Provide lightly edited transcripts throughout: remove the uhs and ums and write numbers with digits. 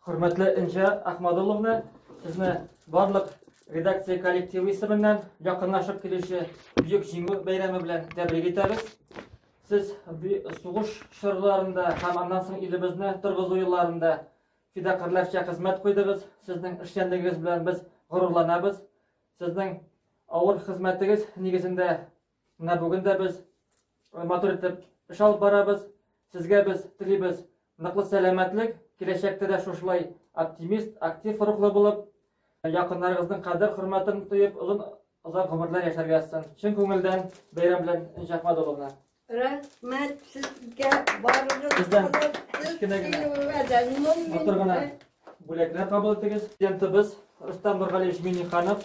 Хөрмәтле Энҗе Ахмадулловна, сезне барлык редакция коллективы исеменнән якынлашып килүче Бөек Җиңү бәйрәме белән тәбрик итәбез. Сез сугыш чорларында һәм аннан соң илебезне торгызу елларында фидакарьләрчә хезмәт куйдыгыз. Сезнең эшчәнлегегез белән без горурланабыз. Сезнең авыр хезмәтегез нигезендә менә бүген дә без матур итеп эш алып барабыз. Сезгә без телибез ныклы сәламәтлек, киләчәктә дә шушылай оптимист, актив рухлы булып, якыннарыгызның кадер-хөрмәтен тоеп, озын озак гомерләр яшәргә язсын. Чын күңелдән бәйрәм белән, Энҗе Әхмәдулловна. Рәхмәт сезгә барыгызга. Сездән кечкенә генә, матур гына бүләкләр кабул итегез. Президентыбыз Рөстәм Нургалиевич Миңнеханов,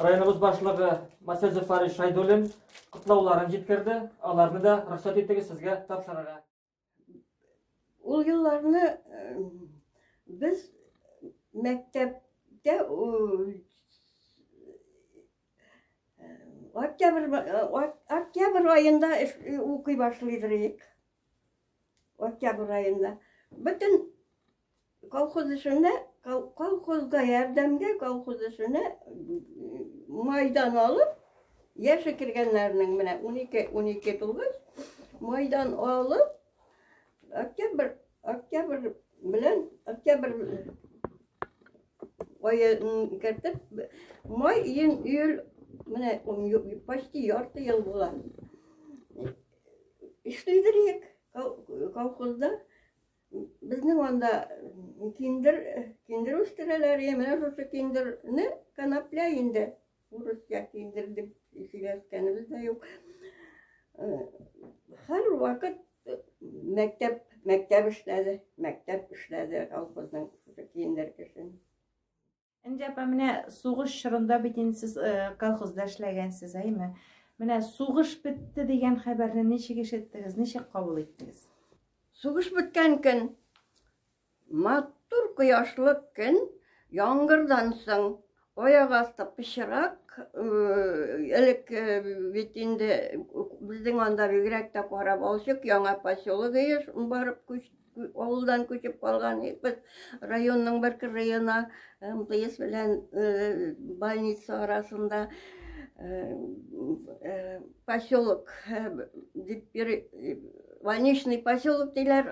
районыбыз башлыгы Марсель Зөфарович Шайдуллин котлауларын җиткерде. Аларны да рөхсәт итегез сезгә тапшырырга. Ул елларны без мәктәптә Октябрь, октябрь аенда укый башлыйдыр идек. Октябрь аенда. Бөтен колхоз эшенә, колхозга ярдәмгә, колхоз эшенә майдан алып, яше кергәннәрнең менә 12, 12 тулгач, майдан алып, октябрь, октябрь белән, октябрь ае кертеп, май, июнь, июль, менә почти ярты ел була. Эшлидер идек колхозда. Безнең анда киндер, киндер үстерәләр, менә шушы киндерне конопля инде, урысча киндер дип сөйләшкәнебез дә юк. Һәр вакыт мәктәп, мәктәп эшләде, мәктәп эшләде колхозның шушы киндер эшен. Энҗе апа, менә сугыш чорында бит инде сез колхозда эшләгәнсез, әйме? Менә сугыш бетте дигән хәбәрне ничек ишеттегез, ничек кабул иттегез? Сугыш беткән көн, матур кояшлы көн, яңгырдан соң аяк асты пычрак, элек бит инде безнең анда бигрәк тә кара балчык, яңа поселок барып күч авылдан күчеп калган без районның бер кырыена МТС белән больница арасында поселок дип больничный поселок диләр,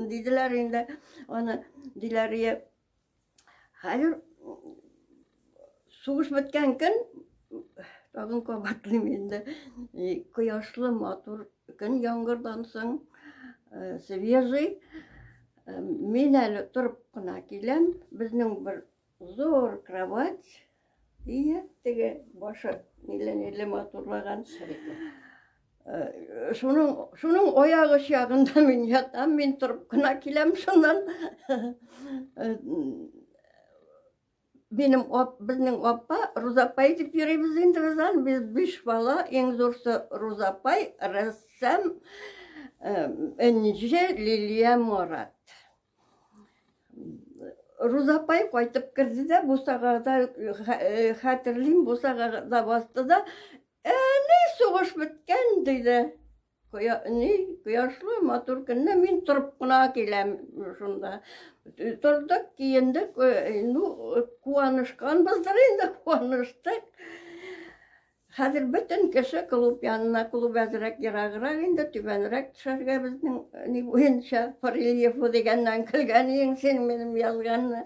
диделәр инде аны диләр. Хәзер сугыш беткән көн, тагын кабатлыйм инде, кояшлы матур көн, яңгырдан соң, свежий. Мин әле торып кына киләм, безнең бер зур кровать, ия, теге башы ниле-ниле матурлаган. Шуның, шуның аяк оч ягында мин ятам, мин торып кына киләм шуннан. Минем ап, безнең апа, Руза апай дип йөрибез инде без аны. Без биш бала, иң зурсы Руза апай, рәссам, Энҗе, Лилия, Марат. Руза апай кайтып керде дә, бусагада, хәтерлим, бусагада басты да, Әни, сугыш беткән, диде. Коя, ни, кояшлы матур көнне мин торып кына киләм шунда. Тордык, киендек, ну, куанышканбыздыр инде, куаныштык. Хәзер бөтен кеше клуб янына, клуб әзрәк ераграк инде, түбәнрәк төшәргә безнең ни буенча, по рельефу дигәннән көлгән идең син минем язганны.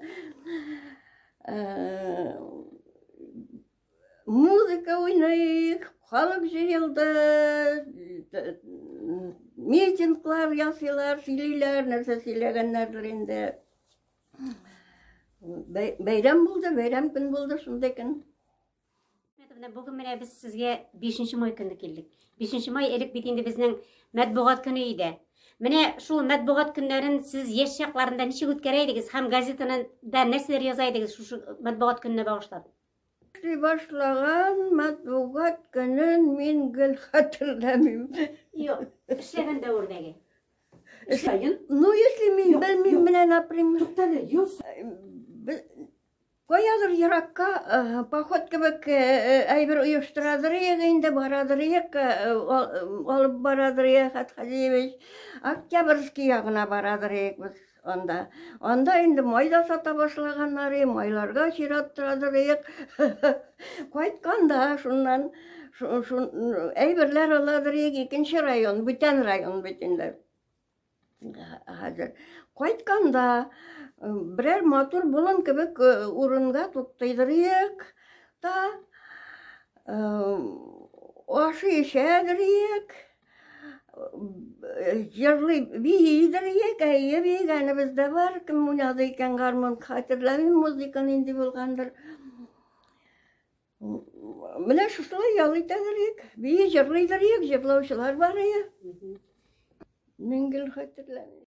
Музыка уйныйк, халык җыелды, митинглар ясыйлар, сөйлиләр, нәрсә сөйләгәннәрдер инде. Бәйрәм булды, бәйрәм көн булды шундый көн. Менә бүген менә без сезгә 5 май көнне килдек. 5 май элек бит инде безнең матбугат көне иде. Менә шул матбугат көннәрен сез яшь чакларында ничек үткәрә идегез һәм газетаны да нәрсәләр яза идегез шушы матбугат көненә багышлап? Эшли башлаган матбугат көнен мин гел хәтерләмим. Юк, эшләгән дәвердәге. Эшләгән? Ну, если мин Юк, белмим, юк. менә, например. Туктале, ел Каядыр еракка поход кебек әйбер оештырадыр идек инде, барадыр идек, алып барадыр идек Хәтхәлиевич. Октябрьский ягына барадыр идек без. анда. Анда инде май да сата башлаганнар, майларга чират торадыр идек. Кайтканда шуннан әйберләр аладыр идек, икенче район, бүтән район бит инде. Хәзер кайтканда берәр матур болын кебек урынга туктыйдыр идек та ашый эчәдер идек. Җырлый биидер идек, әйе, биегәнебез дә бар. Кем уйнады икән гармун, хәтерләмим, музыка нинди булгандыр. Менә шушылай ял итәдер идек. Бии җырлыйдыр идек, җырлаучылар бар иде. Мин гел хәтерләмим.